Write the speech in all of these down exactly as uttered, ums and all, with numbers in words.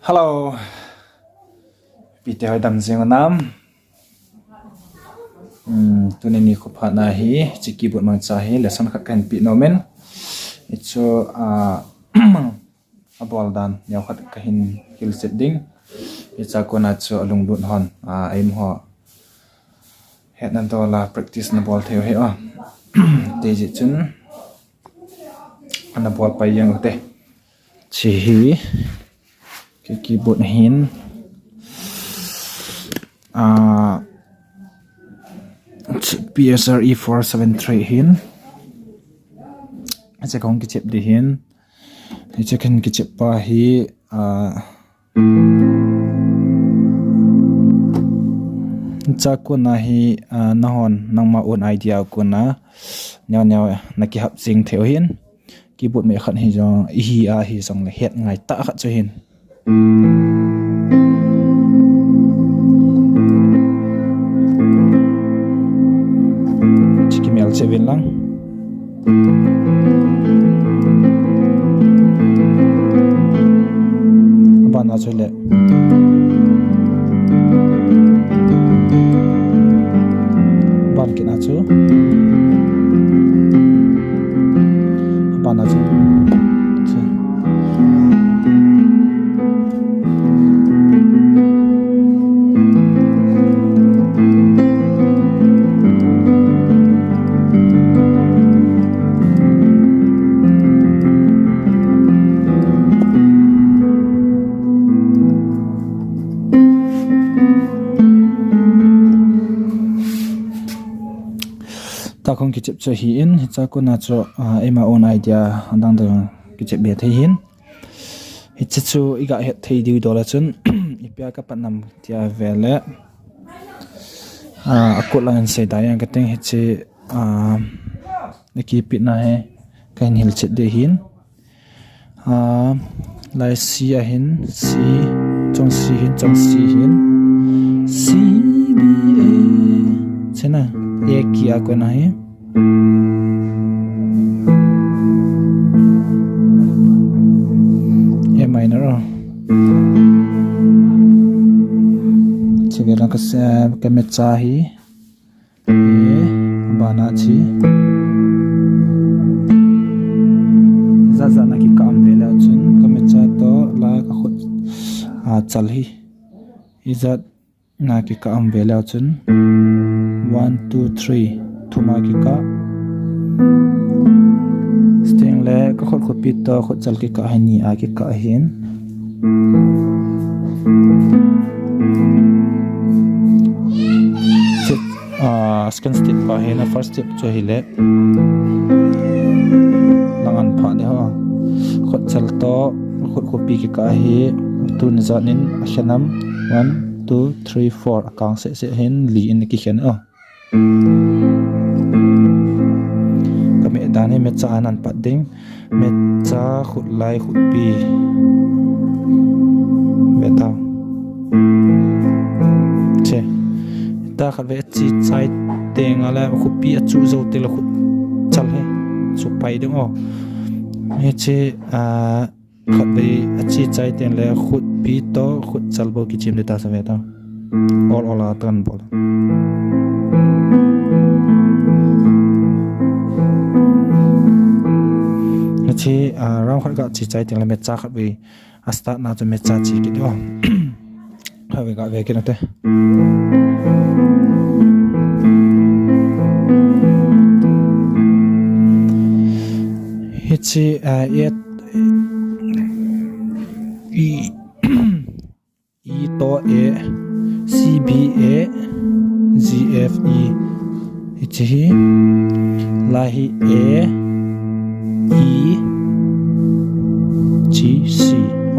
Hello. Ipi ti hoi dam jing u nam. Hmm, tuni nikho phat na hi, hiche keyboard mangcha hi, lesson khat kahin pe nom in. Hichu, ah, abol dan, neo khat kahin hilchet ding. Hiche a kona chu alunglut hon, ah, eima ho. Hetna dol a practice na bol thei u ahi o. Tijeh chun, ana bol pai jeng u te. Hiche hi, kei keyboard ahin, ah, P S R E four seven three ahin. Hiche kahung kichep ding ahin. Hiche kahin kichep pa hi, ah, hiche a kona hi, ah, nahon, nangma own idea a kona, neo neo na kihap jing thei u ahin. Keyboard meh khat hi jong, ihi a hi jongle het ngai tah khat chu ahin. Hiche kimel cheh uvin lang. Abana chu le. Ban kit na chu. Abana chu. Chu. Tua kahung kichep chu ahin, hiche a kona chu, ah, eima own idea adang dang kichep be thei ahin. Hiche chu iga het thei diu dol a chun, ipi a kapat nam tia vele, ah, akut lang in sei da jeng kate, hiche, ah, na kipina hi kahin hilchet ding ahin. Ah, lai C ahin, C, chong C ahin, chong C ahin. C, B, A. Hiche na, A key a kona hi. A minor o. Hiche vela ka se, ka mecha hi. E, bana chu. Ijat jat na kikah um ve leu chun, ka mecha toh la ka khut, a, chal hi. Ijat na kikah um ve leu chun. One, two, three. Thum a kikah. Sting le ka khut khopi toh khut chal kikah hi ni a kikah ahin. Step, ah, second step pa hi na, first step chu hile. Lang an pha de ho. Khut chal toh, khut khopi kikah hi, tun jat in akhen am, one, two, three, four, akang seh seh hin, li in kikhen o. Ka meh dan hi mecha a nan pat ding. Mecha, khut lai, khut pi. Ve tau. Che. Ta khat ve chi chai teng a le khut pi a chu jou teng le khut chal hi. Chu pai ding o. Hiche, ah, Khatvei a chi chai teng le khut pi toh khut chal bou kichim ding ta sa ve ta. Ol ol a tan bol. Hiche, ah, round khat ga chi chai teng le mecha khatvei a start na chu mecha chi kit ding. Khatvei ga ve kit nate. Hiche, ah, E, E, E toh A, C B A, G F E. Hiche hi, la hi A, E, G, C.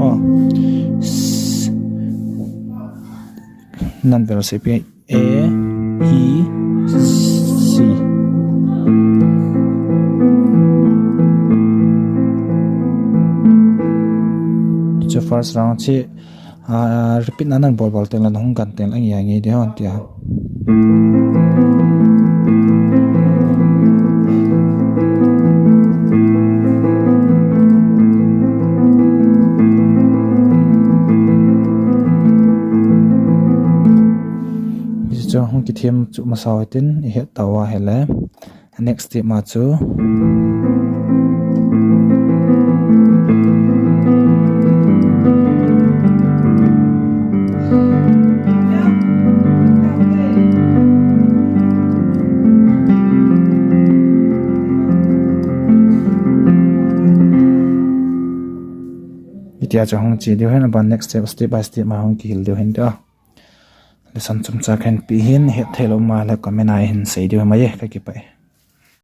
Oh. S-, nan vel se pi. A, E, C. Hiche first round chu, ah, repeat na nan bol bol teng le nahung gan teng le angia nge de hon tia. Chu hung kithem chu masa u hitin, ihet tauva ahile next step ma chu. Hitia chu hung che diu hin, aban next step, step by step ma hung kihil diu hin tia. Lesson chomcha kahin pe hin, hetthei lou ma le comment a hin sei diu mai e, kakipah e.